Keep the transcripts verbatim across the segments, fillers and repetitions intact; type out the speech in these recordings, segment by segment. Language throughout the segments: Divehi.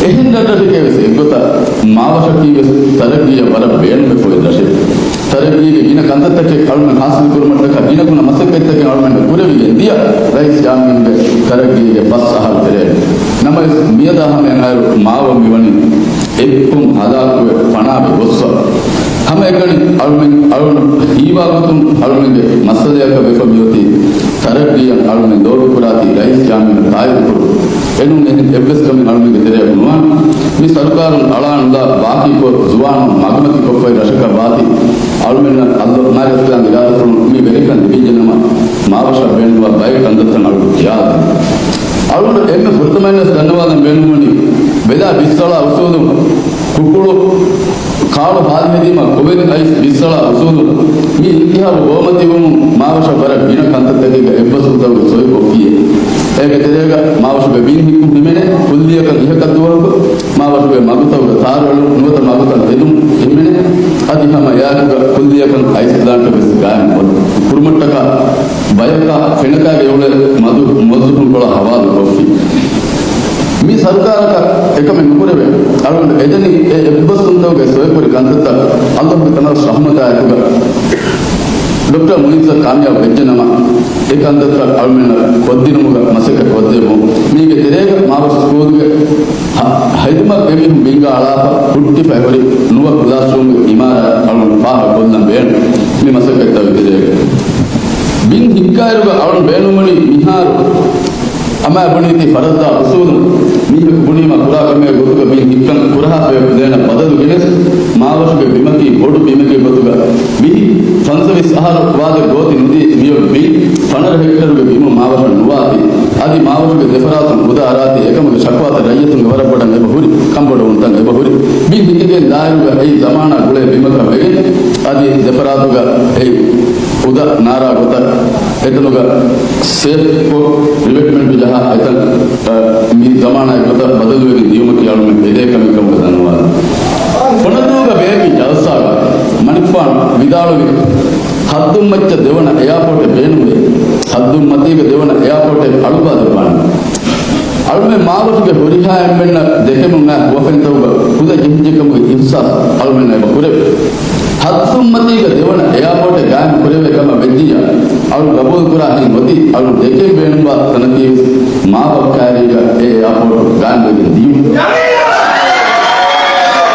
އެހެން ރަށްރަށެއްގައި ވެސް އެއްގޮތަށް މާވަށަކީ ވެސް ތަރައްގީއަށް ވަރަށް ބޭނުމެއް ފޮތް ރަށެއް. ތަރައްގީގެ ގިނަ ކަންތައްތަކެއް އަޅުމެން ހާސިލް ކުރުމަށްޓަކާ ގިނަ ގުނަ މަސައްކަތްތަކެއް އަޅުމެންނަށް ކުރެވިގެން ދިޔަ ރައީސް ޔާމީންގެ ތަރައްގީގެ ފަސް އަހަރު ތެރޭގަ. ނަމަވެސް މިއަދާ ހަމައަށް އައިރު މާވަށް މިވަނީ އެއްކޮށް ހަލާކުވެ ފަނާވެ ގޮއްސަ. ހަމައެކަނި އަޅުމެން، އަޅުން ހީވާގޮތުން އަޅުމެންގެ މައްސަލަޔަކަށް ވެފަ މިއޮތީ ތަރައްގީއަށް އަޅުމެން ލޯބިކުރާތީ ރައީސް ޔާމީނަށް ތާއީދުކުރުން. އެނޫން އެހެން އެއްވެސް ކަމެއް އަޅުމެންގެ ތެރެއަކު ނުވާނެ. މި ސަރުކާރުން އަޅާނުލާ ބާކީކޮށް ޒުވާނުން މަގުމަތިކޮށްފައި ރަށަކަށް ވާތީ އަޅުމެންނަށް އައްލޯ މާތް ރަސްކަލާނގެ ރާދަފުޅުން މި ވެރިކަން ލިބިއްޖެނަމަ މާވަށަށް ބޭނުންވާ ބައެއް ކަންތައްތައް އަޅުގަނޑު ކިޔާލަން. އަޅުގަނޑު އެންމެ ފުރަތަމައިންވެސް ދަންނަވާލަން ބޭނުންވަނީ ވެލާ ބިއްސަޅާ އުސޫލުން ކުކުޅު ކާޅު ހާލުހެދީމަ ކުވެލި އައިސް ބިއްސަޅާ އުސޫލުން މި އިންތިހާބު ބޯމަތިވުމުން މާވަށަށް ވަރަށް ގިނަ ކަންތައްތަކެއްގަ އެއްބަސްވުންތަކުގެ ސޮއި ކޮށްފިއޭ. އޭގެ ތެރޭގަ މާވަށުގެ ބިން ހިއްކުން ހިމެނޭ، ކުއްލިއަކަށް އިހަކަށް ދުވަހަކު މާވަށުގެ މަގުތަކުގަ ތާރުއެޅުން ނުވަތަ މަގުތައް ހެދުން ހިމެނޭ. އަދި ހަމަ އެއާއެކުގަ ކުއްލިއަކަށް އައިސްލާންޓެއް ވެސް ގާއިމް ކުރުމަށްޓަކާ ބަޔަކާ ފެނަކާގެ އުޅޭ މަދު މުވައްޒަފުންކޮޅާ ހަވާލު ކޮށްފި. މި ސަރުކާރަކަށް އެކަމެއް ނުކުރެވޭ. އަޅުގަނޑު އެދެނީ އެ އެއްބަސްވުންތަކުގެ ސޮއިކުރި ކަންތައްތައް އައްލާހުގެ ތަނަވަސް ރަޙްމަތާއެކުގަ ޑޮކްޓަރ މުއިއްޒަށް ކާމިޔާބު ވެއްޖެނަމަ، އެ ކަންތައްތައް އަޅުމެންނަށް ކޮށްދިނުމުގަ މަސައްކަތް ކޮށްދެއްވުން. މީގެ ތެރޭގަ މާވަށު ސްކޫލްގެ ހަ-، ހިދުމަތް އެމީހުން ބިންގާ އަޅާފަ ހުއްޓިފައި ހުރި ނުވަ ކްލާސްރޫމްގެ އިމާރާތް އަޅުގަނޑު ފާހަގަކޮށްލަން ބޭނުން. މި މަސައްކަތްތަކުގެ ތެރޭގަ ބިން ހިއްކާއިރުގަ އަޅުން ބޭނުންވަނީ މިހާރު އަމާ ބުނީތީ ފަރައްދާ އުސޫލުން މީހަކު ބުނީމަ ކުރާ ކަމެއް ގޮތުގަ ބިން ހިއްކަން ކުރަހާފައި ދޭނަ ބަދަލު ގެނެސް، މާވަށުގެ ބިމަކީ ބޮޑު ބިމެއްގެ ގޮތުގަ ވިހި ފަންސަވީސް އަހަރު ވާދެ ގޯތި ނުދީ މިއޮތް ބިން ފަނަރަ ހެކްޓަރުގެ ބިމުން މާވަށަށް ނުވާތީ. އަދި މާވަށުގެ ދެފަރާތުން ހުދަ އަރާތީ އެކަމުގެ ޝަކުވާތައް ރައްޔިތުންގެ ވަރަށް ބޮޑަށް އެބަ ހުރި، ކަންބޮޑުވުންތައް އެބަ ހުރި. ބިން ހިނގިގެން ދާއިރުގަ އެއީ ޒަމާނާ ގުޅޭ ބިމަކަށް ވެގެން އަދި ދެފަރާތުގަ އެއީ ހުދަ ނާރާ ގޮތަށް އެތަނުގަ ސޭފްކޮށް ރިވެޓްމަންޓު ޖަހާ އެތަން، އަ، މި ޒަމާނާ ގޮތަށް ބަދަލުވެގެން ދިޔުމަކީ އަޅުމެން އެދޭ ކަމެއް ކަމުގަ ދަންނަވާލަން. ފޮނަދޫގަ ބޭއްވި ޖަލްސާގަ މަނިކުފާނު ވިދާޅުވި ހައްދުން މައްޗަށް ދެވަނަ އެއާޕޯޓެއް ބޭނުންވޭ. ހައްދުން މަތީގަ ދެވަނަ އެއާޕޯޓެއް އަޅުއްވާ ދެއްވާނެ. އަޅުމެން މާވަށުގެ ހުރިހާ އެންމެންނަށް ދެކެމުން އައި ހުވަފެންތަކުގަ ހުދަ ޖެހިއްޖެކަމުގެ އިހްސާސް އަޅުމެންނަށް އެބަ ކުރެވޭ. ހައްދުން މަތީގަ ދެވަނަ އެއާޕޯޓެއް ގާއިމް ކުރެވޭ ކަމަށް ވެއްޖިއްޔާ، އަޅު ގަބޫލު ކުރާ ހިތް އޮތީ އަޅު ދެކެން ބޭނުންވާ ތަނަކީވެސް މާވަށް ކައިރީގަ އެ އެއާޕޯޓު ގާއިމްވެގެން ދިޔުން.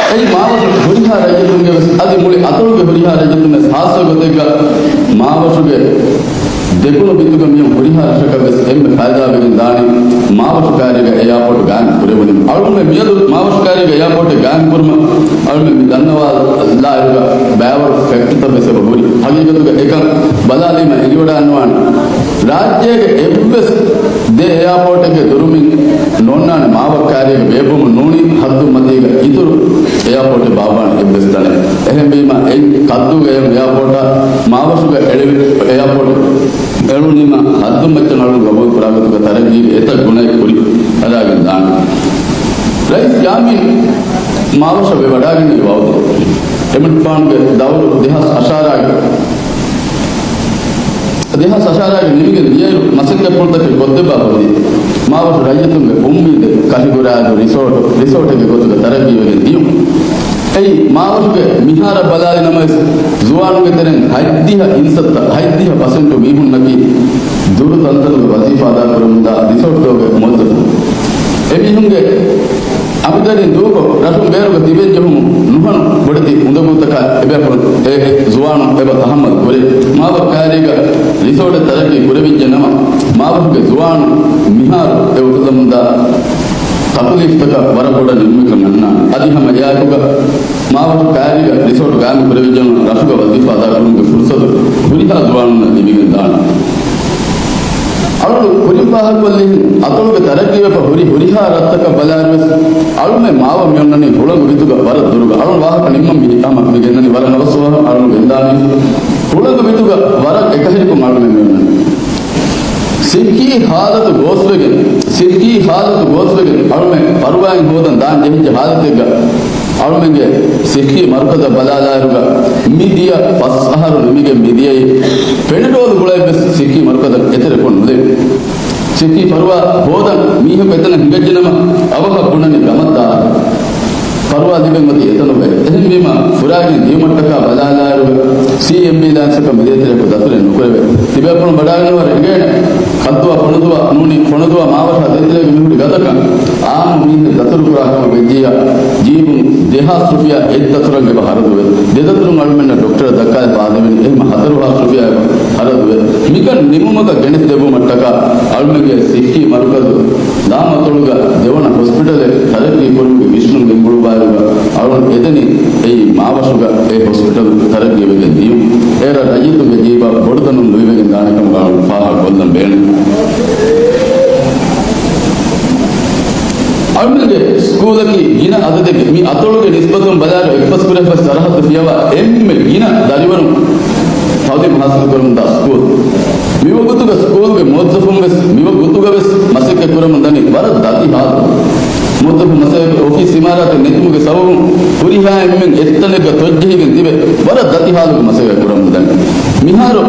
އެއީ މާވަށު ހުރިހާ ރައްޔިތުންގެ ވެސް އަދި މުޅި އަތޮޅުގެ ހުރިހާ ރައްޔިތުން ވެސް ހާއްސަ ގޮތެއްގަ މާވަށުގެ ދެކުނު ބިތުގަ މިއޮތް ހުރިހާ ރަށަކަށް ވެސް އެންމެ ފައިދާވެގެން ދާނީ މާވަށު ކައިރީގަ އެއާޕޯޓު ގާއިމް ކުރެވުނީ. އަޅުމެން މިއަދު މާވަށު ކައިރީގަ އެއާޕޯޓެއް ގާއިމް ކުރުމަށް އަޅުމެން މި ދަންނަވާލާއިރުގަ ބައިވަރު ފެކްޓްތައް ވެސް އެބަ ހުރި. ހަގީގަތުގަ އެކަން ބަލާލީމަ އެނގިވަޑާންވާނެ. ރާއްޖޭގެ އެއްވެސް ދެ އެއާޕޯޓެއްގެ ދުރުމިން ނޯންނާނެ މާވަށް ކައިރީގަ ބޭއްވުމުން ނޫނީ ހައްދުން މަތީގަ އިތުރު އެއާޕޯޓެއް ބާއްވާނެ އެއްވެސް ތަނެއް. އެހެންވީމަ އެއީ ކައްދޫގަ އެއާޕޯޓާ މާވަށުގަ އެޅެވި އެއާޕޯޓް އެޅުނީމަ ހައްދުން މައްޗަށް އަޅުން ގަބޫލު ކުރާ ގޮތުގަ ތަރައްގީގެ އެތައް ގުނައެއް ކުރި ހަދާގެން ދާނެ. ރައީސް ޔާމީން މާވަށަށް ވެ ވަޑާގެންނެވި ވައުދު އެމަނިކުފާނުގެ ދައުރު ދެހާސް އަށާރާގެ ދެހާސް އަށާރާގެ ނިމިގެން ދިޔައިރު މަސައްކަތްޕުޅުތަކެއް ކޮށްދެއްވާފަ އޮތީ މާވަށު ރައްޔިތުންގެ އުއްމީދެއް ކަށިގުރާއިރު ރިސޯޓު، ރިސޯޓެއްގެ ގޮތުގަ ތަރައްގީވެގެން ދިޔުން. އެއީ މާވަށުގެ މިހާރަށް ބަލާލި ނަމަވެސް، ޒުވާނުންގެ ތެރެއިން ހަތްދިހަ އިންސައްތަ، ހަތްދިހަ ޕަސެންޓު މީހުންނަކީ ދުރު ތަންތަނުގެ ވަޒީފާ އަދާކުރަމުންދާ ރިސޯޓްތަކުގެ މުވައްޒަފުން. އެމީހުންގެ އަނބިދަރިން ދޫކޮށް، ރަށުން ބޭރުގަ ތިބެން ޖެހުމުން ނުހަނު ބޮޑެތި އުނދަގޫތަކާ އެބޭފުޅުން އެ ޒުވާނުން އެބަ ތަހައްމަލް ކުރޭ. މާވަށް ކައިރީގަ ރިސޯޓެއް ތަރައްގީ ކުރެވިއްޖެ ނަމަ، މާވަށުގެ ޒުވާނުން މިހާރު އެ އުފުލަމުންދާ ތަކުލީފްތަކަށް ވަރަށް ބޮޑަށް ނިމުމެކަން އަންނާނެ. އަދި ހަމަ އެއާއެކުގަ މާވަށު ކައިރީގަ ރިސޯޓު ގާއިމު ކުރެވިއްޖެ ނަމަ، ރަށުގަ ވަޒީފާ އަދާކުރުމުގެ ފުރުސަތު ހުރިހާ ޒުވާނުންނަށް ލިބިގެން ދާނެ. އަޅުގަނޑު ކުރިން ފާހަގަކޮށްލިހެން އަތޮޅުގެ ތަރައްގީވެފަ ހުރި ހުރިހާ ރަށްތަކަށް ބަލާއިރުވެސް އަޅުމެން މާވަށް މިއޮންނަނީ ހުޅަނގު ވިތުގަ ވަރަށް ދުރުގަ. އަޅުން ވާހަކަ ނިންމަން މި ހަމަ މި ގެންނަނީ ވަރަށް ނަވަސް ވާހަކަ އަޅުން ގެންދާނީ ހުޅަނގު ވިތުގަ ވަރަށް އެކަހެރިކޮށް އަޅުމެން މިއޮންނަނީ. ސިއްހީ ހާލަތު ގޯސްވެގެން، ސިއްހީ ހާލަތު ގޯސްވެގެން އަޅުމެން ފަރުވާއިން ހޯދަން ދާން ޖެހިއްޖެ ހާލަތެއްގަ އަޅުމެންގެ ސިއްހީ މަރުކަޒަށް ބަލާލާއިރުގަ މިދިޔަ ފަސް އަހަރު ނިމިގެން މިދިޔައީ ޕެނެޑޯލް ގުޅައެއްވެސް ސިއްހީ މަރުކަޒަށް އެތެރެކޮށް ނުލެވި. ސިއްހީ ފަރުވާ ހޯދަން މީހަކު އެތަނަށް ހިނގައްޖެނަމަ އަވަހަށް ބުނަނީ ގަމަށްދާ ލިބެން އޮތީ އެތަނުގައި. އެހެންވީމަ، ފުރާގެން ދިޔުމަށްޓަކާ ބަލާލާއިރުގަ، ސީއެމްބީ ލާންޗަކަށް މިދޭތެރެއަކު ދަތުރެއް ނުކުރެވޭ. ތިބޭފުޅުން ވަޑާގަންނަވާ އެނގޭނެ. ކަންތުވާ ފޮނުދުވާ ނޫނީ، ފޮނުދުވާ މާވަށާ ދޭތެރޭގަ މިހުރި ގަދަކަން އާންމު މީހެއް ދަތުރުކުރާ ކަމަށް ވެއްޖިއްޔާ، ޖީބުން ދެހާސް ރުފިޔާ އެއްދަތުރަށް އެބަ ހަރަދުވޭ. ދެދަތުރުން އަޅުމެންނަށް ޑޮކްޓަރަށް ދައްކާލައްވާދެވެނީ. އެހެންމަ ހަތަރު ހާސް ރުފިޔާ އެބަ ހަރަދުވޭ. މިކަން ނިމުމަކަށް ގެނެސްދެއްވުމަށްޓަކާ އަޅުމެންގެ ސިއްހީ މަރުކަޒު ލާމަތޮޅުގަ ދެވަނަ ހޮސްޕިޓަލެއް ތަރައްގީ ކުރުމުގެ ވިސްނުން ގެންގުޅުއްވާއިރުގަ އަޅުން އެދެނީ އެއީ މާވަށުގަ އެ ހޮސްޕިޓަލު ތަރައްގީވެގެން ދިޔުން. އޭރަށް ރައްޔިތުންގެ ޖީބަށް ބޮޑު ތަނުން ލުއިވެގެން ދާނެ ކަމުގަ އަޅުން ފާހަގަ ކޮށްލަން ބޭނުން. އަޅުމެންގެ ސްކޫލަކީ ގިނަ އަދަދެއްގެ މި އަތޮޅުގެ ނިސްބަތުން ބަލާއިރު އެއްބަސްކުރެއްވި ސަރަހައްދު ފިޔަވާ އެންމެ ގިނަ ދަރިވަރުން ތައުލީމު ހާސިލު ކުރަމުންދާ ސްކޫލް. މިވަގުތުގަ ސްކޫލްގެ މުވައްޒަފުން ވެސް މިވަގުތުގަ ވެސް މަސައްކަތް ކުރަމުން ދަނީ ވަރަށް ދަތި ހާލު. މުވައްޒަފު މަސައްކަތް އޮފީސް އިމާރާތެއް ނެތުމުގެ ސަބަބުން ހުރިހާ އެންމެން އެއްތަނެއްގަ ތޮއްޖެހިގެން ތިބެ ވަރަށް ދަތި ހާލުގެ މަސައްކަތް ކުރަމުން ދަނީ. މިހާރު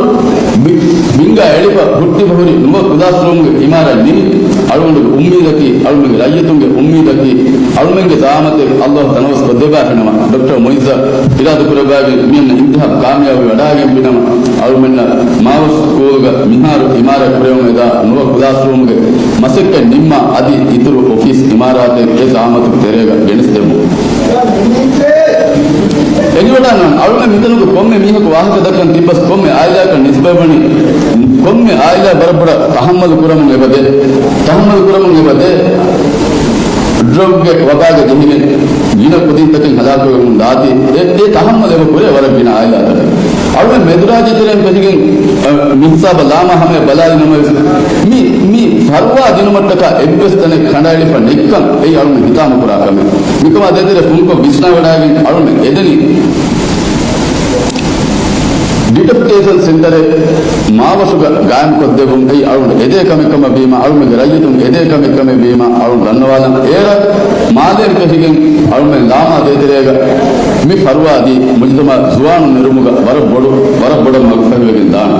ބި-، ބިންގާ އެޅިފަ ހުއްޓިފަ ހުރި ނުވަ ކުލާސްރޫމްގެ އިމާރާތް ނިމި. އަޅުގަނޑުގެ އުއްމީދަކީ، އަޅުމެންގެ ރައްޔިތުންގެ އުއްމީދަކީ، އަޅުމެންގެ ޒައާމަތެއް އައްލާހު ތަނަވަސް ކޮށްދެއްވާފިނަމަ، ޑޮކްޓަރ މުއިއްޒަށް އިރާދަކުރައްވާގެން މިއަންނަ އިންތިހާބު ކާމިޔާބުވެ ވަޑާގެން ފިނަމަ، އަޅުމެންނަށް މާވަށު ސްކޫލުގަ މިހާރު އިމާރާތް ކުރެވުމަށް އެދާ ނުވަ ކުލާސްރޫމްގެ މަސައްކަތް ނިންމާ އަދި އިތުރު އޮފީސް އިމާރާތެއް އެ ޒައާމަތުގެ ތެރޭގަ ގެނެސްދެއްވުން. އެނގިވަޑާނަން އަޅުގަނޑު މިތަނުގަ ކޮންމެ މީހަކު ވާހަކަ ދައްކަން ތިއްބަސް ކޮންމެ އާއިލާއަކަށް ނިސްބަތްވަނީ، ކޮންމެ އާއިލާ ވަރަށް ބޮޑަށް ތަހައްމަލު ކުރަމުން އެބަދޭ. ތަހައްމަލު ކުރަމުން އެބަދޭ. ޑްރަގްގެ ވަބާގަ ޖެހިގެން ގިނަ ކުދިންތަކެއް ހަލާކުވެމުން ދާތީ، އެ، އެ ތަހައްމަލު އެބަ ކުރޭ ވަރަށް ގިނަ އާއިލާތަކެއް. އަޅުގަނޑު މެދުރާއްޖެ ތެރެއިން ފެށިގެން، އަ، މި ހިސާބަށް ލާމާ ހަމަޔަށް ބަލާލި ނަމަވެސް، މި، މި ފަރުވާ ދިނުމަށްޓަކާ އެއްވެސް ތަނެއް ކަނޑައެޅިފަ ނެތްކަން އެއީ އަޅުގަނޑު ހިތާމަކުރާ ކަމެއް. މިކަމާ ދޭތެރޭ ފުންކޮށް ވިސްނާވަޑާގެން އަޅުގަނޑު އެދެނީ ޑިޓޮކްސިފިކޭޝަން ސެންޓަރެއް މާވަށުގަ ގާއިމްކޮށްދެއްވުން. އެއީ އަޅުގަނޑު އެދޭ ކަމެއް ކަމަށް ވީމަ، އަޅުގަނޑުގެ ރައްޔިތުން އެދޭ ކަމެއް ކަމެއް ވީމަ، އަޅުގަނޑު ދަންނަވާލަން. އޭރަށް މާލޭން ފެށިގެން އަޅުގަނޑު ލާމާ ދޭތެރޭގަ މި ފަރުވާ ދީ މުޖުތަމައަށް ޒުވާނުން ނެރުމުގަ ވަރަށް ބޮޑު، ވަރަށް ބޮޑަށް މަގުފަހިވެގެން ދާނެ.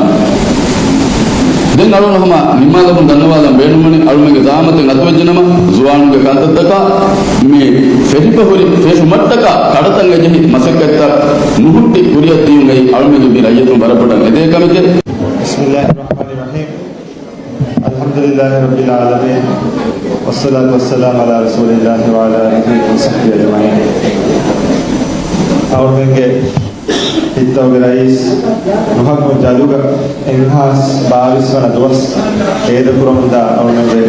ދެން އަޅުގަނޑު ހަމަ ނިންމާލަމުން ދަންނަވާލަން ބޭނުންވަނީ، އަޅުމެންގެ ޒައާމަތެއް އަތުވެއްޖެނަމަ، ޒުވާނުންގެ ކަންތައްތަކާ މި ފެށިފަ ހުރި ފެށުމަށްޓަކާ ކަޑަތައް އެޖެހި މަސައްކަތްތައް ނުހުއްޓި ކުރިއަށް ދިޔުން އެއީ އަޅުމެންގެ މި ރައްޔިތުން ވަރަށް ބޮޑަށް އެދޭ ކަމެކޭ. بسم الله الرحمن الرحيم. الحمد لله رب العالمين. والصلاة والسلام على رسول الله وعلى آله وصحبه أجمعين. އަޅުމެންގެ ހިތަށް އޮތް ރައީސް ނުހަކު ޖަލުގަ އެއްހާސް ބާވީސް ވަނަ ދުވަސް އޭދަކުރަމުންދާ އަޅުމެންގެ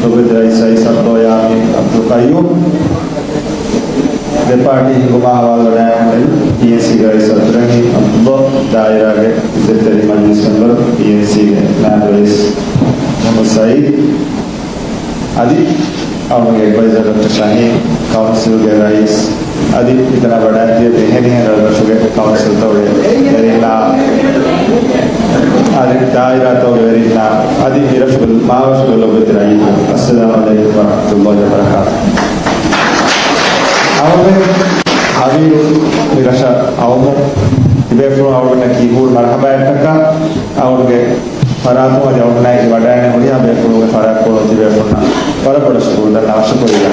ލޮބުވެތި ރައީސް ރައީސް ޢަބްދުﷲ ޔާމީން ޢަބްދުލް ޤައްޔޫމް، ދެ ޕާޓީ ހިނގުމާ ހަވާލުވަޑައިގެން ޕީއެންސީގެ ރައީސް ޢަބްދުއްރަޙީމް ޢަބްދުﷲ، ދާއިރާގެ އިއްޒަތްތެރި މަޖިލިސް މެމްބަރު ޕީއެންސީގެ ނާއިބު ރައީސް މުޙައްމަދު ސަޢީދު، އަދި އަޅުގަނޑުގެ އެޑްވައިޒަރ ޑޮކްޓަރ ޝަހީން، ކައުންސިލްގެ ރައީސް، އަދި މިތަނަށް ވަޑައިގެން ތިބި އެހެނިހެން ރަށްރަށުގެ ކައުންސިލްތަކުގެ ވެރިންނާ، އަދި ދާއިރާތަކުގެ ވެރިންނާ، އަދި މިރަށުގެ، މާވަށުގެ ލޮބުވެތި ރައްޔިތުން، އައްސަލާމު ޢަލައިކުމް ވަރަޙްމަތުﷲ ވަބަރަކާތުހު. އަޅުގަނޑު ހަވީރު މި ރަށަށް އައުމުން ތިބޭފުޅުން އަޅުގަނޑަކީ ހޫނު މަރުޙަބާއެއްޓަކާ އަޅުގަނޑުގެ ފަރާތުން އަދި އަޅުގަނޑާއެކީ ވަޑައިގެން ހުރިހާ ބޭފުޅުންގެ ފަރާތްޕުޅުން ތިބޭފުޅުންނަށް ވަރަށް ބޮޑަށް ޝުކުރު ދަންނަވާ، ޝުކުރިއްޔާ.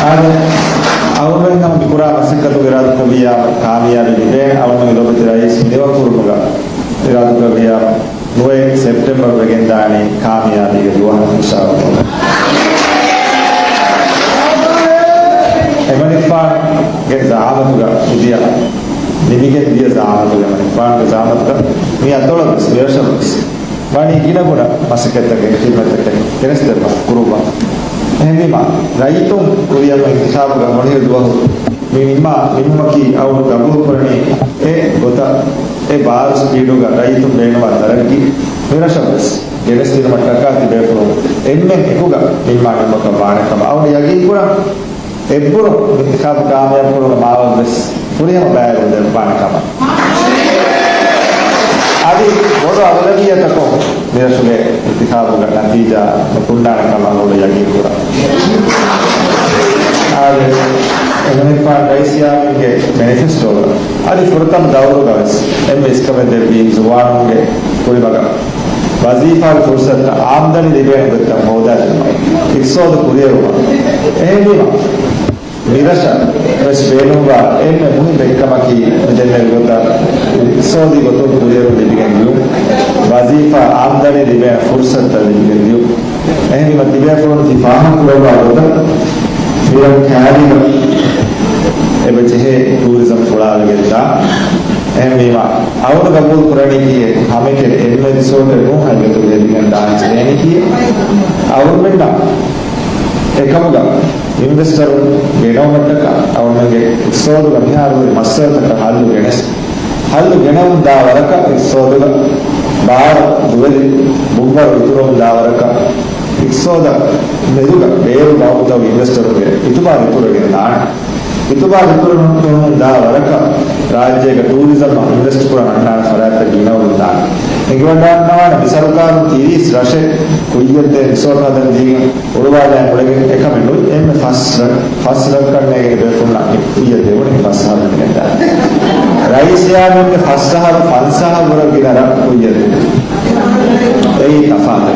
އާދެ، އަޅުގަނޑު ހަމަ މި ކުރާ މަސައްކަތުގެ އިރާދަކުރެއްވިއްޔާ ކާމިޔާބީ ލިބޭނެ. އަޅުގަނޑުގެ ލޮބުވެތި ރައީސް މިނިވަންކުރުމުގަ އިރާދަކުރެއްވިއްޔާ ނުވައެއް ސެޕްޓެމްބަރު ވެގެންދާނީ ކާމިޔާބީގެ ދުވަހަށް އިންޝާﷲ. އެމަނިކުފާނުގެ ޒައާމަތުގަ މިދިޔަ، ނިމިގެން ދިޔަ ޒައާމަތުގަ، އެމަނިކުފާނުގެ ޒައާމަތުގަ މި އަތޮޅަށް ވެސް، މިރަށަށް ވެސް ވަނީ ގިނަގުނަ މަސައްކަތްތަކެއް، ހިދުމަތްތަކެއް ގެނެސްދެއްވާ ކުރުއްވާ. އެހެންވީމަ، ރައްޔިތުން ކުރިއަށް އިންތިޚާބުގަ މޮޅިހެދު ދުވަހު މި ނިންމާ ނިންމުމަކީ އަޅުގަނޑު ގަބޫލުކުރަނީ އެ ގޮތަށް، އެ ބާރު ސްޕީޑުގަ ރައްޔިތުން ބޭނުންވާ ތަރައްގީ މިރަށަށް ވެސް ގެނެސްދިނުމަށްޓަކާ ތިބޭފުޅުން އެންމެން އެކުގަ ނިންމާ ނިންމުމަކަށް ވާނެ ކަމަށް އަޅުގަނޑު ޔަގީންކުރަން. އެއްބުރު އިންތިޚާބު ކާމިޔާބުކުރުމުގެ މާބަންދުވެސް ފުރިހަމަ ބައިވެރިވެ ދެއްވާނެ ކަމަށް. އަދި ބޮޑު އަޣުލަބިއްޔަތަކުން މިރަށުގެ އިންތިޚާބުގެ ނަތީޖާ ނުކުންނާނެ ކަމަށް އަޅުގަނޑު ޔަގީންކުރަން. އާދެ، އެމަނިކުފާނު ރައީސް ޔާމީންގެ މެނިފެސްޓޯގަ އަދި ފުރަތަމަ ދައުރުގަ ވެސް އެންމެ އިސްކަމެއް ދެއްވީ ޒުވާނުންގެ ކުރިމަގަށް ވަޒީފާގެ ފުރުސަތުތައް، އާމްދަނީ ލިބޭނެ ގޮތްތައް ހޯދާދިނުމަށް، އިޤްތިޞާދު ކުރިއެރުމަށް. އެހެންވީމަ، މިރަށަށް ވެސް ބޭނުންވާ އެންމެ މުހިންމު އެއްކަމަކީ، މި ދެންނެވި ގޮތަށް އިޤްތިޞާދީ ގޮތުން ކުރިއެރުން ލިބިގެން ދިޔުން، ވަޒީފާ އާމްދަނީ ލިބޭނެ ފުރުޞަތުތައް ލިބިގެން ދިޔުން. އެހެންވީމަ ތިބޭފުޅުން ތި ފާހަގަކުރައްވާ ގޮތަށް މިރަށް ކައިރިއަށް އެބަ ޖެހޭ ޓޫރިޒަމް ފުޅާވެގެންދާ. އެހެންވީމަ އަޅުގަނޑު ގަބޫލު ކުރަނީކީ އެ ހަމައެކަނި އެންމެ ރިސޯޓެއް ނޫން ހަގީގަތުގަ ހެދިގެން ދާން ޖެހޭނީކީ އެ. އަޅުގަނޑުމެންނަށް އެކަމުގަ އިންވެސްޓަރުން ގެނައުމަށްޓަކާ އަޅުގަނޑުމެންގެ އިޤްތިޞާދުގަ މިހާރު ހުރި މައްސަލަތަކަށް ހައްލު ގެނެސް، ހައްލު ގެނައުން ދާ ވަރަކަށް އިޤްތިޞާދުގަ ބާރު ދުވެލި ބުންވަރު އިތުރުވަމުން ދާ ވަރަކަށް އިޤްތިޞާދަށް މެދުގަ ބޭރު ގައުމުތަކުގެ އިންވެސްޓަރުންގެ އިތުބާރު އިތުރުވެގެން ދާނެ. އިތުބާރު އިތުރުވަމުން ދާ ވަރަކަށް ރާއްޖޭގަ ޓޫރިޒަމްއަށް އިންވެސްޓް ކުރަން އަންނާނެ ފަރާތްތައް ގިނައުމުން ދާނެ. އެނގިވަޑައިގަންނަވާނެ މި ސަރުކާރުން ތިރީސް ރަށެއް ކުއްޔަށްދޭ ރިސޯޓް ހަދަން ދީގެން އުޅުވާލައި އުޅެގެން އެކަމެއް ނުވި. އެންމެ ފަސް ރަށް، ފަސް ރަށް ކަންނޭނގެ ބޭފުޅުންނަށް ކުއްޔަށް ދެވުނީ ފަސް އަހަރު ގިނަ. ރައީސް ޔާމީންގެ ފަސް އަހަރު ފަންސާހަށް ވުރެ ގިނަ ރަށް ކުއްޔަށް ދެވި. އެއީ ތަފާތު.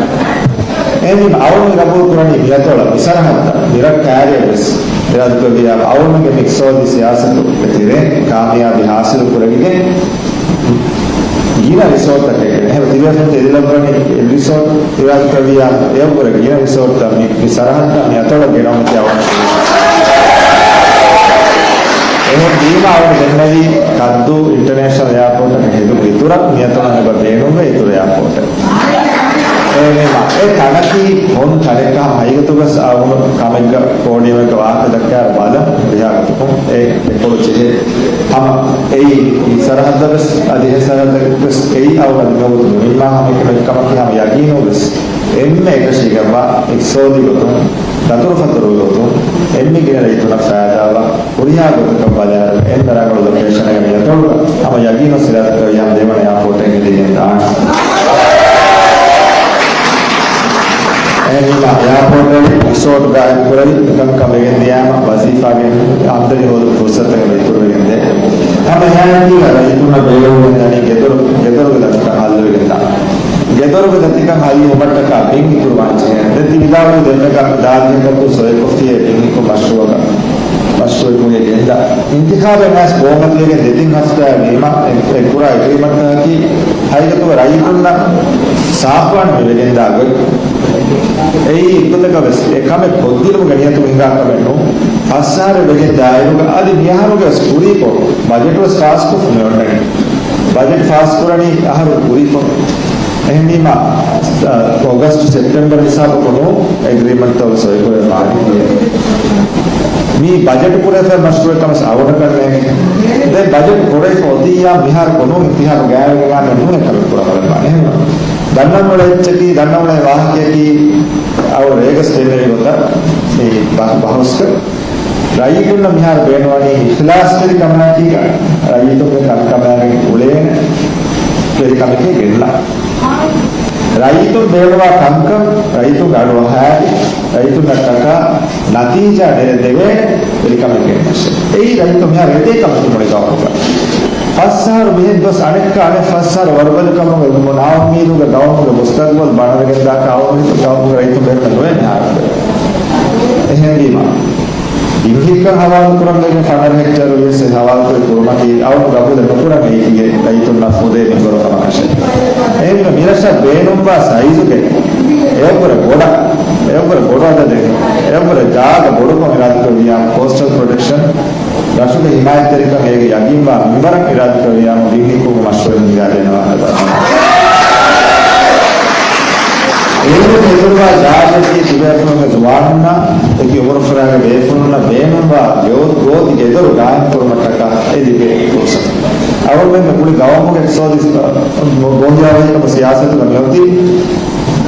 އެހެންވީމަ އަޅުގަނޑު ގަބޫލު ކުރަނީ މިއަތޮޅަށް މި ސަރަހައްދަށް މިރަށް ކައިރިއަށް ވެސް އިރާދަކުރެއްވިއްޔާ އަޅުގަނޑުގެ މި އިޤްތިޞާދީ ސިޔާސަތުގެ ތެރޭ ކާމިޔާބީ ހާސިލު ކުރެވިގެން ގިނަ ރިސޯޓްތަކެއް ގެނެ. އެހެން ތިބޭފުޅުން ތެދިލައްވަނީ އެއް ރިސޯޓް އިރާދަކުރެއްވިއްޔާ އެއަށްވުރެ ގިނަ ރިސޯޓްތައް މި، މި ސަރަހައްދަށް މި އަތޮޅަށް ގެނައުމަށް އަޅުގަނޑު. އެހެންވީމަ އަޅުގަނޑު ދެންނެވީ ކައްދޫ އިންޓަރނޭޝަނަލް އެއާޕޯޓަކަށް ހެދުމުގެ އިތުރަށް މިއަތޮޅަށް އެބަ ބޭނުންވޭ އިތުރު އެއާޕޯޓެއް. އެހެންވީމަ އެ ތަނަކީ ހޮން ތަނެއްކަހަ ހަގީގަތުގަސް އަޅުގަނޑު ކަމެއްގަ ޕޯޑިއަމެއްގަ ވާހަކަ ދައްކާއިރު ބަލަން ވިހާގަތުކޮށް އެ ދެކޮޅު ޖެހޭ. ހަމަ އެއީ މި ސަރަހައްދަށް ވެސް އަދި އެހެން ސަރަހައްދަކަށް ވެސް އެއީ އަޅުގަނޑު މިވަގުތު ނުނިންމާ ހަމައެކަމެއް ކަމަކީ ހަމަ ޔަގީނުން ވެސް އެންމެ އެކަށީގެންވާ އިޤްތިޞާދީ ގޮތުން، ދަތުރުފަތުރު ގޮތުން އެންމެ ގިނަ ރައްޔިތުންނަށް ފައިދާވާ ހުރިހާ ގޮތަކަށް ބަލާއިރު، އެންމެ ރަނގަޅު ލޮކޭޝަނެއްގަ މިއަތޮޅުގަ ހަމަ ޔަގީނުން ސިރާތުކައިރިއަށް ދެވަނަ އެއާޕޯޓެއް ހެދިގެން ދާނެ. އެހެންވީމަ އެއާޕޯޓް ރިސޯޓް ގާއިމް ކުރެވި ކަންކަން ވެގެން ދިޔާމަ، ވަޒީފާގެ އާމްދަނީ ހޯދުމުގެ ފުރުޞަތުތަކެއް އިތުރުވެގެން ދޭ. ހަމަ އެހާއެކީގަ ރައްޔިތުންނަށް ބޭރުވެގެން ދަނީ ގެދޮރު، ގެދޮރުގެ ދަތިކަން ހައްލުވެގެން ދާނެ. ގެދޮރުގެ ދަތިކަން ހައްލުވުމަށްޓަކާ ބިން އިތުރުވާން ޖެހޭނެ. ދެން ތި ވިދާޅުވި ދެންމެގަ ދާދިހަކަކު ސޮއިކޮށްފިއޭ ބިން ހިއްކުމުގެ މަޝްރޫއަކަށް، މަޝްރޫއެއް ކުރިއަށް ގެންދާ. އިންތިޚާބެއް މާސް ބޯ މަތިވެގެން ދެތިން ހަފްތާއެއް ވީމަ، އެ، އެ ކުރާ އެގްރިމަންޓަކީ ހަގީގަތުގަ ރައްޔިތުންނަށް ސާފުވާނެ މި ވެގެންދާ ގޮތް. އެއީ އެއްގޮތަކަށް ވެސް އެ ކަމެއް ކޮށްދިނުމުގެ ނިޔަތުން ހިނގާ ކަމެއް ނޫން. ފަސް އަހަރެއް ވެގެން ދާއިރުގަ އަދި މިއަހަރުގެ ވެސް ކުރީކޮށް ބަޖެޓު ވެސް ފާސްކޮށްފަ މި އޮންނަނީ. ބަޖެޓް ފާސްކުރަނީ އަހަރު ކުރީކޮށް. އެހެންވީމަ، އަ، އޮގަސްޓް ސެޕްޓެމްބަރ ހިސާބަކުން ނޫން އެގްރިމަންޓްތައް ސޮއިކުރެވި މާ. މީ ބަޖެޓް ކުރެވިފައި މަޝްރޫއެއް ކަމަށް އަޅުގަނޑަކަށް ނޭނގެ. ދެން ބަޖެޓް ކުރެވިފަ އޮތިއްޔާ މިހާރު ކޮނޫން އިންތިޚާބު ގާތްވެގެން ނޫން އެކަމެއް ކުރަމުން އެބަ. އެހެންވީމަ ދަންނަން އުޅޭ އެއްޗަކީ، ދަންނަން އުޅޭ ވާހަކަޔަކީ، އަޅު ރޭގަސް ދެންނެވި ގޮތަށް މި ބަ-، ބަހުސްކޮށް، ރައްޔިތުންނަށް މިހާރު ބޭނުންވަނީ އިޚްލާޞްތެރިކަމާއެކީގަ، ރައްޔިތުންގެ ކަންކަމާގެން އުޅޭނެ ވެރިކަމެކޭ ގެންނަ. ރައްޔިތުން ބޭނުންވާ ކަންކަން، ރައްޔިތުންގެ އަޑު އަހާލި، ރައްޔިތުންނަށްޓަކާ ނަތީޖާ ނެރެ ދެވޭނެ ވެރިކަމެއް ގެންނަށޭ. އެއީ ރައްޔިތުން މިހާރު އެދޭ ކަމަކީ މުޅި ގައުމުގަ. ފަސް އަހަރު މިހެން ގޮސް އަނެއްކާ އަނެއް ފަސް އަހަރު ވަރުބަލިކަމުގެ ނާއުއްމީދުގަ ގައުމުގެ މުސްތަގްބަލް ބަނަވެގެންދާކަށް އަޅުގަނޑު ގައުމުގެ ރައްޔިތުން ބޭނުމެއް ނުވޭ މިހާރު. އެހެންވީމަ، ބިން ހިއްކަން ހަވާލު ކުރަން ވެގެން ފަނަރަ ހެކްޓަރު ވިޔަސް އެ ހަވާލުކުރި ކުރުމަކީ އަޅުގަނޑު ގަބޫލެއް ނުކުރަން އެއީ ކީއްވެ ރައްޔިތުންނަށް ފުދޭ މިންވަރު ކަމަކަށެއް. އެހެންވީމަ މިރަށަށް ބޭނުންވާ ސައިޒުގެ އެއަށްވުރެ ބޮޑަށް، އެއަށްވުރެ ބޮޑު އަދަދެއް، އެއަށްވުރެ ޖާގަ ބޮޑުކޮށް އިރާދަކުރެއްވިއްޔާ ކޯސްޓަލް ޕްރޮޓެކްޝަން، ރަށުގެ ހިމާޔަތްތެރިކަން އޭގެ ޔަގީންވާ މިންވަރަށް އިރާދަކުރެއްވިއްޔާ ބިން ހިއްކުމުގެ މަޝްރޫއެއް ހިންގާދޭނަވާ ހަދާ. އޭރު ހެދުނުވާ ޖާގައަކީ ތިބޭފުޅުންގެ ޒުވާނުންނަށް އެކި އުމުރުފުރާގެ ބޭފުޅުންނަށް ބޭނުންވާ ގޯ-، ގޯތި ގެދޮރު ގާއިމްކުރުމަށްޓަކާ އެ ލިބޭ ފުރުސަތު. އަޅުގަނޑުމެން މުޅި ގައުމުގެ އިޤްތިޞާދީ، އަ، ގޯހިރާވަހިކަމުގެ ސިޔާސަތުގަ މިއޮތީ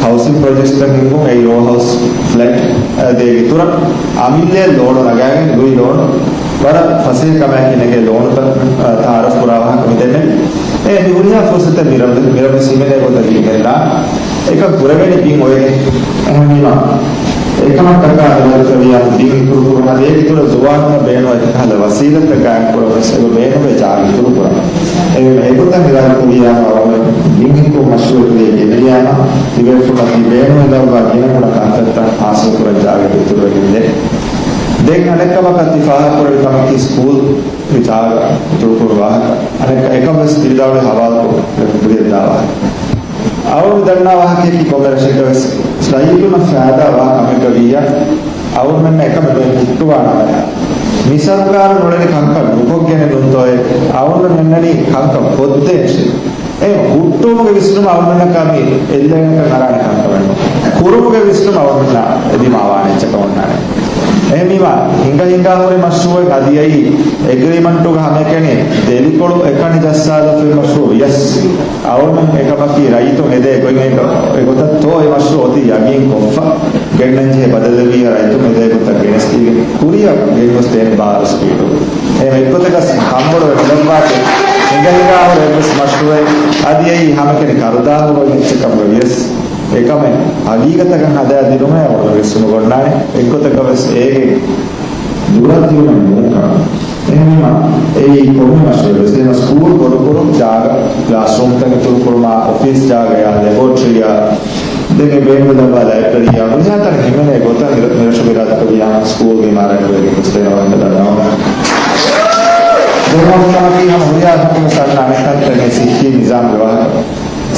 ހައުސިން ޕްރޮޖެކްޓްތައް ހިންގުން، އެއީ ރޯ ހައުސް ފްލެޓް، އަ، ދޭ އިތުރަށް އަމިއްލައަށް ލޯނު ނަގާގެން ލުއި ލޯނު ވަރަށް ފަސޭހަ ކަމާއެކީ ނެގޭ ލޯނުތައް، އަ، ތައާރަފް ކުރާ ވާހަކަ މި ދެންނެވި. އެ މި ހުރިހާ ފުރުސަތެއް މިރަށް، މިރަށް ވެސް ހިމެނޭ ގޮތަށް ހިނގަންދާ. އެކަން ކުރެވޭނެ ބިން އޮވެގެން. އެހެންވީމަ، އެކަމަށްޓަކާ އިރާދަކުރެއްވިއްޔާ ބިން އިތުރު ކުރުމަށް ދޭ އިތުރަށް ޒުވާނުންނަށް ބޭނުންވާ އެކަހަލަ ވަސީލަތްތައް ގާއިމް ކުރަން ވެސް އެބަ ބޭނުންވޭ ޖާގަ އިތުރު ކުރަން. އެހެންވީމަ އެގޮތަށް އިރާދަކުރެއްވިއްޔާ އަޅުގަނޑު ބިން ހިއްކުމުގެ މަޝްރޫއަކަށް ދޭ ގެނެވިއްޔާ ތިބޭފުޅުންނަށް ތި ބޭނުންވެލައްވާ ގިނަ ކުޑަ ކަންތައްތައް ހާސިލް ކުރަން ޖާގަ އިތުރުވެގެން ދޭ. ދެން އަނެއްކަމަކަށް ތި ފާހަގަކުރެއްވި ކަމަކީ ސްކޫލްގެ ޖާގަ އިތުރުކުރުން ވާހަކަ. އަނެއް އެކަން ވެސް ތި ވިދާޅުވި ހަވާލުކޮށް ކުރިއަށްދާ ވާހަކަ. އަޅުގަނޑު ދަންނާ ވާހަކަޔަކީ ކޮންމެ ރަށެއްގަ ވެސް ރައްޔިތުންނަށް ފައިދާ ވާ ކަމެއްގަ ވިއްޔާ، އަޅުގަނޑުމެންނަށް އެކަމެއް ނުހުއްޓުވާނަމޭ. މި ސަރުކާރުން އުޅެނީ ކަންކަން ނުކޮށްގެނެއް ނޫންތޯއޭ. އަޅުގަނޑުމެންނަނީ ކަންކަން ކޮށްދޭން. އެ ހުއްޓުވުމުގެ ވިސްނުމަށް އަޅުގަނޑަކާ މި އެއްލެވޭނެކަން އަރާނެ ކަންކަމެއް ނޫން. ކުރުމުގެ ވިސްނުމަށް އަޅުގަނޑަށް އެދިމާވާނެ އެއްޗަކަށް އޮންނާނެ. އެހެންވީމާ، ހިނގަ ހިނގާ ހުރި މަޝްރޫއެއް އަދި އެއީ އެގްރިމަންޓުގަ ހަމައެކަނި ދެލިކޮޅު އެކަނި ޖައްސާލަފައި މަޝްރޫއު ވިޔަސް، އަޅުގަނޑު އެކަމަކީ ރައްޔިތުން އެދޭ ގޮތް އެ-، އެގޮތަށް ތޯ އެ މަޝްރޫއު އޮތީ ޔަގީން ކޮށްފަ. ގެންނަންޖެހޭ ބަދަލެއް ވިއްޔާ ރައްޔިތުން އެދޭ ގޮތަށް ގެނެސްދީގެން ކުރިއަށް ގެންގޮސްދޭނެ ބާރު ސްޕީޑު. އެހެން އެއްގޮތަކަށް ކަންބޮޑުވެ ނުލައްވާތި، ހިނގަ ހިނގާ ހުރި އެއްވެސް މަޝްރޫއެއް އަދި އެއީ ހަމައެކަނި ކަރުދާހުރު އޮތް އެއްޗެއް ކަމުގަ ވިޔަސް، އެކަމެއް ހަގީގަތަކަށް ހަދާދިނުމޭ އަޅުގަނޑު ވިސްނުމުގަ އޮންނާނެ. އެއްގޮތަކަށް ވެސް އޭގެ ދުރަށް ދިޔުމެއް ނޫން ކަމަށް. އެހެންވީމާ، އެއީ ކޮންމެ މަޝްރޫއެއް ވެސް އެހެން ސްކޫލް ބޮޑުކުރުން، ޖާގަ، ކްލާސްރޫމްތައް އިތުރުކުރުމާ، އޮފީސް ޖާގަޔާ، ލެބޯޓްރީއާ، ދެން އެ ބޭނުންލައްވާ ލައިބްރަރީއާ، ހުރިހާ ތަނެއް ހިމެނޭ ގޮތަށް މިރަށުގެ އިރާދަކުރިޔާ ސްކޫލްގެ އިމާރާތް ގޮތްގެ ކުސްތޭނަ ވަންދަ ދަންނަވަން. ދެން ވަންދަނަމަކީ ހަމަ ހުރިހާ އަހަރަކު ވެސް ދަންނަ އަނެއް ކަންތައް މި ސިއްހީ ނިޒާމްގެ ވާހަކަ.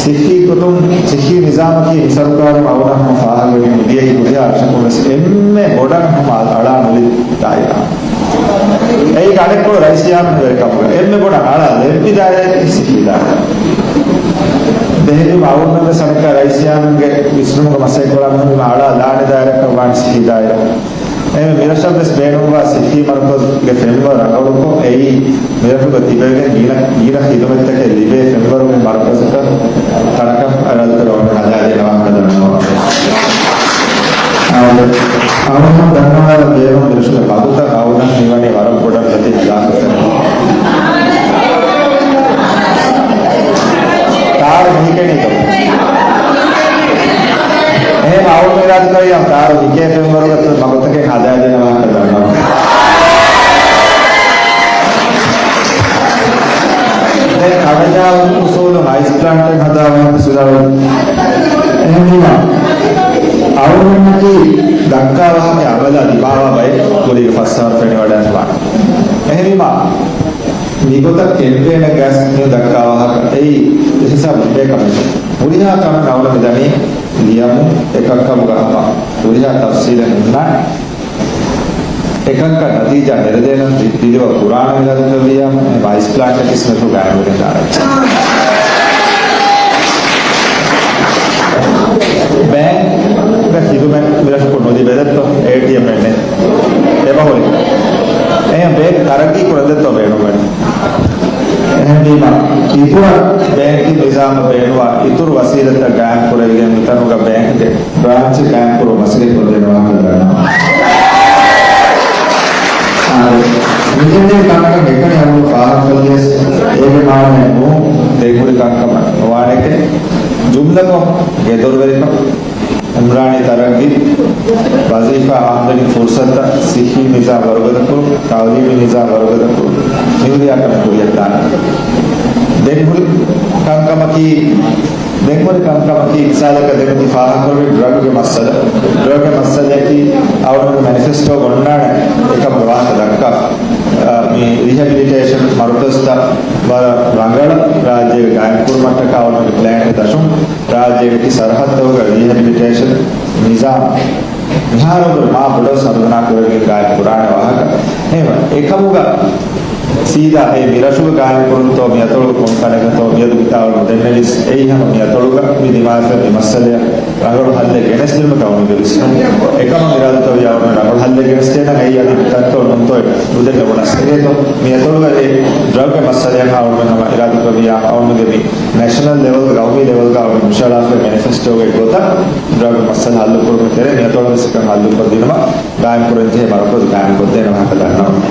ސިއްހީ ގޮތުން، ސިއްހީ ނިޒާމަކީ މި ސަރުކާރުން އަޅުގަނޑަށް ހަމަ ފާހަގަވެގެން މިދިޔައީ ހުރިހާ ރަށަކުން ވެސް އެންމެ ބޮޑަށް ހަމަ އަޅާ ނުލިބި ދާއިރާ. އެއީ އަނެއްކޮޅު ރައީސް ޔާމީން ވެރިކަމުގަ އެންމެ ބޮޑަށް އަޅާ ލެއްވި ދާއިރާއަކީ ސިއްހީ ދާއިރާ. ދެހެން އަޅުގަނޑު ވެސް އަނެއްކާ ރައީސް ޔާމީންގެ ވިސްނުމުގަ މަސައްކަތް ކުރާ މީހުން އަޅާ ލާނެ ދާއިރާއަކަށް ވާނީ ސިއްހީ ދާއިރާ. އެހެންވެ، މިރަށަށް ވެސް ބޭނުންވާ ސިއްހީ މަރުކަޒުގެ ފެންވަރު ރަނގަޅުކޮށް، އެއީ މިރަށުގަ ތިބެވިގެން ގިނަ، ގިނަ ޚިދުމަތްތަކެއް ލިބޭ ފެންވަރުގެ މަރުކަޒަކަށް ތަނަކަށް އަޅާލަތަކަށް ހަދާދޭނެ ވާހަކަ ދަންނަވަން. އާދެ، އަޅުގަނޑު ދަންނަވާލަން ބޭނުން މިރަށުގެ މަގުތައް އަޅުގަނޑަށް މިވަނީ ވަރަށް ބޮޑަށް ގަތި ހަދާކަށް. ތާރު މިހިކެނީތޯ؟ އެހެން އަޅުގަނޑު އިރާދަކުރިޔާ ތާރު ހިކޭ ފެންވަރުގަ މަގުތަކެއް ހަދާދޭނެ ވާހަކަ ދަންނަވަން. ދެން ކަޑަޖާލު އުސޫލުން އައިސް ޕްލާންޓެއް ހަދާ ވާހަކަ ސުދާވަން. އެހެންވީމާ، އަޅުގަނޑަކީ ދައްކާ ވާހަކަ އަމަލާ ދިމާވާ ބައެއް ކުރީގެ ފަސް އަހަރު ފެނިވަޑައިފާނެ. އެހެންވީމާ، މިގޮތަށް ކެމްޕޭނެއްގަ މި ދައްކާ ވާހަކަ އެއީ ހިސާބު ލިބޭ ކަމެއް. ހުރިހާ ކަމެއް އަޅުގަނޑު މިދަނީ ލިޔަމުން އެކަންކަމުގަ ހަމަ ހުރިހާ ތަފްސީލެއް ހުންނާނެ. އެކަންކަން ނަތީޖާ ނެރެދޭނަން ދި-، ދިލިވަރު ކުރާނަން އިރާދަކުރެއްވިއްޔާ، އެ އައިސް ޕްލާންޓް ކިސްމަތު ގާތްގަނޑަކަށް ދާނެ. ބޭންކްގެ ޚިދުމަތް މިރަށަކު ނުލިބޭ ދެއްތޯ، އޭޓީއެމް އެއް ނެތް. އެބަހުރި. އެހެން ބޭންކް ތަރައްގީ ކުރަން ދެއްތޯ ބޭނުންވަނީ. އެހެންވީމާ، އިތުރަށް ބޭންކިން ނިޒާމަށް ބޭނުންވާ އިތުރު ވަސީލަތްތައް ގާއިމް ކުރެވިގެން މިތަނުގަ ބޭންކްގެ ބްރާންޗެއް ގާއިމް ކުރުމަށް މަސައްކަތް ކޮށްދޭނެ ވާހަކަ ދަންނަވަން. އާދެ، މިދެންނެވި ކަންކަން އެކަނި އަޅުގަނޑު ފާހަގަކޮށްލިޔަސް، އޭގެ މާނައެއް ނޫން ދެންހުރި ކަންކަމަށް ނުވާނެކޭ. ޖުމްލަކޮށް، ގެދޮރުވެރިކަން، އުމްރާނީ ތަރައްގީ، ވަޒީފާ އާމްދަނީ ފުރުސަތުތައް، ސިއްހީ ނިޒާމް ވަރުގަދަކުރުން، ތައުލީމީ ނިޒާމް ވަރުގަދަކުރުން، މިހުރިހާ ކަމެއް ކުރިއަށްދާނެ. ދެންހުރި ކަންކަމަކީ، ދެންހުރި ކަންކަމަކީ، މިސާލަކަށް ދެން މި ފާހަގަކުރެވި ޑްރަގްގެ މައްސަލަ، ޑްރަގްގެ މައްސަލަޔަކީ އަޅުގަނޑުގެ މެނިފެސްޓޯގަ އޮންނާނެ އެކަމުގެ ވާހަކަ ދައްކާ، އަ، މި ރިހެބިލިޓޭޝަން މަރުކަޒުތައް ވަރަށް ރަނގަޅަށް ރާއްޖޭގަ ގާއިމްކުރުމަށްޓަކާ އަޅުގަނޑުގެ ޕްލޭންގެ ދަށުން ރާއްޖޭގެ އެކި ސަރަހައްދުތަކުގަ ރީހެބިލިޓޭޝަން ނިޒާމް މިހާރު ވަރަށް މާ ބޮޑަށް ސަރުހަނާ ކުރެވިގެން ގާއިމް ކުރާނެ ވާހަކަ. އެހެންވެ، އެކަމުގަ ސީދާ އެ މިރަށުގަ ގާއިމް ކުރުންތޯ، މިއަތޮޅުގަ ކޮން ތަނެއްގަތޯ، މިއަދު މިތާ އަޅުގަނޑު ދެންނެވިސް، އެއީ ހަމަ މިއަތޮޅުގަ މި ދިމާވެފައި މި މައްސަލަޔަށް ރަނގަޅު ހައްލެއް ގެނެސްދިނުމަކަށް އަޅުގަނޑުގެ ވިސްނުން. އެކަމަށް އިރާދަކުރެއްވިއްޔާ އަޅުގަނޑު ރަނގަޅު ހައްލެއް ގެނެސްދޭނަން. އެއީ އަދި މިތަންތޯ ނޫންތޯ ނުދެންނެވުނަސް އެރޭތޯ. މިއަތޮޅުގަ އެ ޑްރަގްގެ މައްސަލަޔަށް އަޅުގަނޑު ހަމަ އިރާދަކުރެއްވިއްޔާ އަޅުގަނޑުގެ މި ނޭޝަނަލް ލެވެލްގަ، ގައުމީ ލެވެލްގަ އަޅުގަނޑު ހުށަހަޅާފައި މެނިފެސްޓޯގެ ގޮތަށް ޑްރަގް މައްސަލަ ހައްލުކުރުމުގެ ތެރޭ މިއަތޮޅު ވެސް އެކަން ހައްލުކޮށްދިނުމަށް ގާއިމްކުރަންޖެހޭ މަރުކަޒު ގާއިމްކޮށްދޭނެ ވާހަކަ ދަންނަވަން.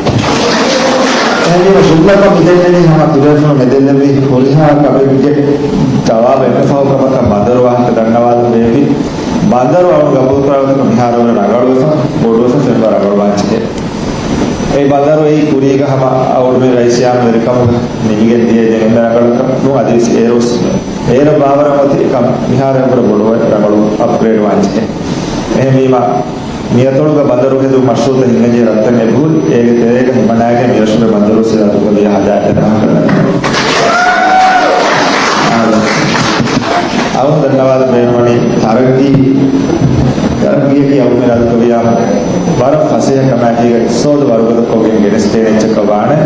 އެހެންވީމަ ޖުމްލަކޮށް މިދެންނެވީ ހަމަ ތިބޭފުޅުން މެދެއްލެވި ހުރިހާ ކަމެއްގެ ޖަވާބެއް އެންމެ ފަހު ކަމަކަށް ބަނދަރު ވާހަކަ ދަންނަވާލަން ބޭއްވި. ބަނދަރު އަޅުގަނޑު ގަބޫލުކުރާ ގޮތަކަށް މިހާރު ވަރަށް ރަނގަޅުވެފަ، ބޮޑުވެފަ، ފެންވަރު ރަނގަޅުވާންޖެހޭ. އެ ބަނދަރު އެއީ ކުރީގަ ހަމަ އަޅުގަނޑުމެން ރައީސް ޔާމީން ވެރިކަމުގަ ނިމިގެން ދިޔައީ ދެން އެންމެ ރަނގަޅަކަށް ނޫން އަދިވެސް އޭރުވެސް އޭރަށް ބާވަރަށް އޮތީ އެކަމް މިހާރު އެންމެ ބޮޑު ރަނގަޅު އަޕްގްރޭޑް ވާންޖެހޭ. އެހެންވީމަ، މިއަތޮޅުގަ ބަނދަރު ހެދުން މަޝްރޫޢުތައް ހިނގައްޖެ ރަށްތައް އެބަހުރި، އޭގެ ތެރޭގަ ހިމަނާގެން މިރަށުގެ ބަނދަރު ސިރާތުކޮށްލިޔާ ހަދާ އެތަނަށް. އަޅުން ދަންނަވާލަން ބޭނުންވަނީ ތަރައްގީ، ތަރައްގީއަކީ އަޅުން އިރާދަކުރިޔާ ވަރަށް ފަސޭހަ ކަމާއެކީގަ އިޤްތިޞާދު ވަރުގަދަކޮށްގެން ގެނެސްދޭނެ އެއްޗަކަށް ވާނެ.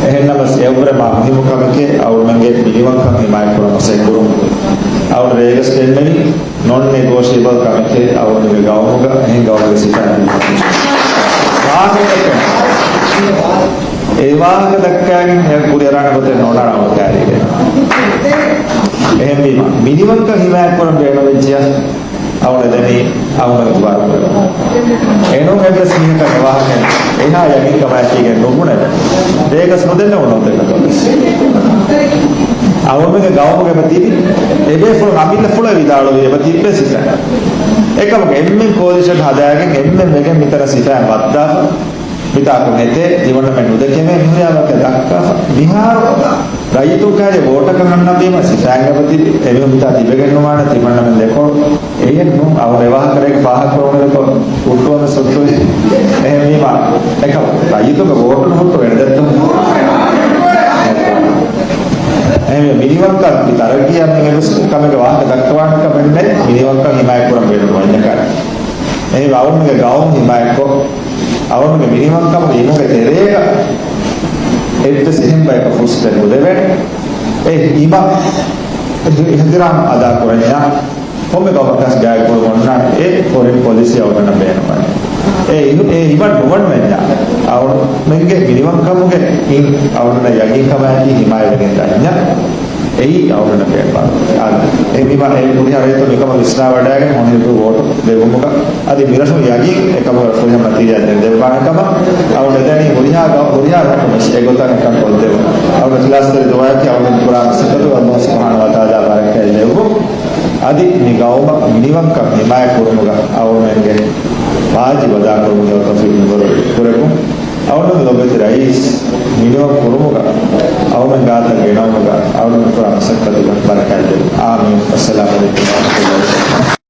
އެހެންނަމަވެސް އެއަށްވުރެ މާ މުހިއްމު ކަމެކޭ އަޅުމެންގެ މިނިވަންކަން ހިމާޔަތްކުރަން މަސައްކަތްކުރުން. އަޅުން ރޭގަސް ދެންނެވި ނޮން ނެގޯޝިއޭބަލް ކަމެކޭ އަޅުމެންގެ ގައުމުގަ އެހެން ގައުމުގެ ސިފައިން ވާހަކަ ދައްކާ. އެ ވާހަކަ ދައްކާގެން އެ ކުރިއަރާނެ ގޮތެއް ނޯންނާނެ އަޅު ކާރީގެ. އެހެންވީމަ، މިނިވަންކަން ހިމާޔަތްކުރަން ބޭނުންވެއްޖިޔާ، އަޅުން ދެނީ އަޅުން ދުވާރު ކުރެވުން. އެނޫން އެއްވެސް މީހަކަށް އެވާހަކަ އެހާ ޔަގީންކަމާއެކީގެން ނުބުނެވޭ. ރޭގަސް ނުދެންނެވުނު އޮތަކަށް ވެސް. އަޅުމެންގެ ގައުމުގަ އެބަ ތިބި، އެބޭފުޅުން އަމިއްލަފުޅު ވިދާޅުވި އެބަ ތިއްބެވި ސިފައިން. އެކަމަކު އެންމެން ކޯލިޝަން ހަދާގެން އެންމެން ވެގެން މިތަނަށް ސިފައިން ވައްދާފަ. މިތާކު ނެތޭ، ތިމަންނަމެން ނުދެކެމޭ މިހުރިހާ ވާހަކަ ދައްކާފަ. މިހާރު ރައްޔިތުން ކާރި ވޯޓަކަށް އަންނަންވީމަ ސިފައިން އެބަ ތިބި، އެމީހުން މިތާ ތިބެގެން ނުވާނެ ތިމަންނަމެން ދެކޮޅު. އެހެން ނޫން، އަޅުން އެވާހަކަ ރޭގަ ފާހަގަކުރަމުން އެކޮ ހުއްޓުވަމެސް ހުއްޓުވި. އެހެންވީމަ، އެކަމަކު ރައްޔިތުންގެ ވޯޓުން ހުއްޓު ވެނެދެއްތޯ. އެހެންވީމަ، މިނިވަންކަން މި ތަރައްގީއަށް މި އެއްވެސް ކަމެއްގެ ވާހަކަ ދައްކަވާނެ ކަމެއް ނެތް، މިނިވަންކަން ހިމާޔަތްކުރަން ބޭނުން ވަންޏަކާ. އެހެންވެ އަޅުންގެ ގައުމު ހިމާޔަތްކޮށް، އަޅުންގެ މިނިވަންކަމުގެ އިމުގެ ތެރޭގަ އެއްވެސް އެހެން ބަޔަކަށް ފުރުސަތެއް ނުދެވޭނެ. އެ އިމަށް އިޙްތިރާމް އަދާ ކުރަންޏާ، ކޮންމެ ގައުމަކަސް ގާތް ކުރަމުންނާނެ އެ ފޮރިން ޕޮލިސީ އަޅުގަނޑަށް ބޭނުންވަނީ. އެ އި-، އެ އިމަށް ނުވަންވެންޏާ، އަޅުމެންގެ މިނިވަންކަމުގެ އިން އަޅުގަނޑަށް ޔަގީންކަމާއެކީ ހިމާޔަތްވެގެންދާންޏާ. އެއީ އަޅުގަނޑަށް ބޭނުންވާ. އާދެ، އެހެންވީމާ އެ ހުރިހާ ރައްޔިތުން މިކަމަށް ވިސްނާވަޑައިގެން ހޮނިހިރު ވޯޓު ދެއްވުމުގަ އަދި މިރަށުން ޔަގީން އެކަމުގެ ފުރިހަމަ ނަތީޖާ ދެއްވާނެ ކަމަށް އަޅުގަނޑު ދެނީ ހުރިހާ ގަ-، ހުރިހާ ރަށުންވެސް އެގޮތަށް އެކަން ކޮށްދެވުން. އަޅުގަނޑު އިޚްލާޞްތެރި ދުޢާއަކީ އަޅުގަނޑު ކުރާ މަސައްކަތުގަ ﷲ ސުބްޙާނަހޫ ވަތަޢާލާ ބަރަކާތް ލެއްވުން. އަދި މި ގައުމަށް މިނިވަންކަން ހިމާޔަތް ކުރުމުގަ އަޅުގަނޑުމެންގެ ވާޖިބު އަދާކުރުމުގެ ތައުފީޤު މިންވަރު ކުރެއްވުން. އަޅުގަނޑު ލޮބުވެތި ރައީސް މިނިވަން ކުރުމުގަ އަޅުގަނޑު ގާތަށް ގެނައުމުގަ އަޅުގަނޑު ކުރާ މަސައްކަތުގަ ބަރަކާތް ލެއްވުން. އާމީން. އައްސަލާމު ޢަލައިކުމް ވަރަޙްމަތުﷲ ވަބަރަކާތުހު.